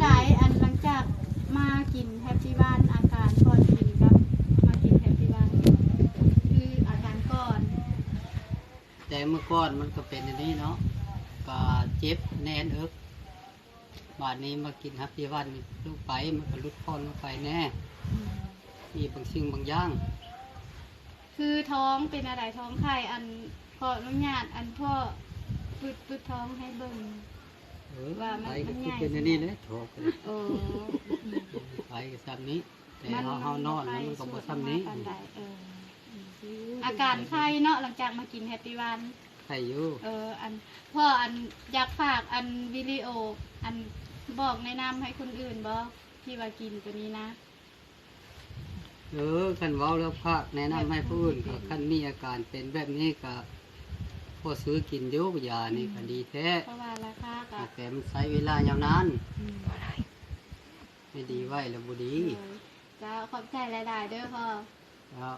ໃດ ອັນຫຼັງຈາກມາກິນແຮັບປີ້ວັນ ອາການກ່ອນກິນກັບມາກິນແຮັບປີ້ວັນ ຄືອາການກ່ອນ? ແຕ່ເມື່ອກ່ອນມັນກໍເປັນອັນນີ້ເນາະ ກໍເຈັບແໜ້ນເອິກ ບາດນີ້ມາກິນແຮັບປີ້ວັນນີ້ ລົງໄປມັນກໍຫຼຸດຜ່ອນລົງໄປແດ່ ອືມ ມີບາງສິ່ງບາງຢ່າງ. ຄືທ້ອງເປັນແນວໃດ? ທ້ອງໄຂ່ ອັນ ຂໍອະນຸຍາດ ອັນພໍ່ປຶດ ປຶດທ້ອງໃຫ້ເບິ່ງ ເອີ ວ່າມັນ ໄປກໍ ມັນໃຫຍ່ ຄືເປັນອັນນີ້ແຫຼະ ທ້ອງກໍ ໂອ້ ໄປກໍຊ່ຳນີ້ ແຕ່ ມັນ ເຮົາ ເຮົານອນແລ້ວມັນກໍບໍ່ຊ່ຳນີ້ ມັນບໍ່ໄຂ້ສ່ວນອອກມາປານໃດ ເອີ ອືມ ອາການໄຂ້ເນາະ ຫຼັງຈາກມາກິນແຮັບປີ້ວັນ ໄຂ້ຢູ່ ເອີ ອັນ ພໍ່ ອັນ ຢາກຝາກ ອັນ ວິດີໂອ ອັນ ບອກແນະນຳໃຫ້ຄົນອື່ນບໍ່ ທີ່ວ່າກິນໂຕນີ້ນະ? ເອີ ຄັນເວົ້າແລ້ວຝາກແນະນຳໃຫ້ຜູ້ອື່ນ ແບບ ກໍຄັນມີອາການເປັນແບບນີ້ກໍພໍຊື້ກິນຢູ່ ຢານີ້ ອືມ ກໍດີແທ້ ເພາະວ່າລາຄາກໍ ແຕ່ມັນໃຊ້ເວລາຍາວນານ ອືມ ໃຫ້ດີໄວແລ້ວບໍ່ດີ ໂດຍ ເຈົ້າ ຂອບໃຈຫຼາຍໆເດີພໍ່ ເຈົ້າ.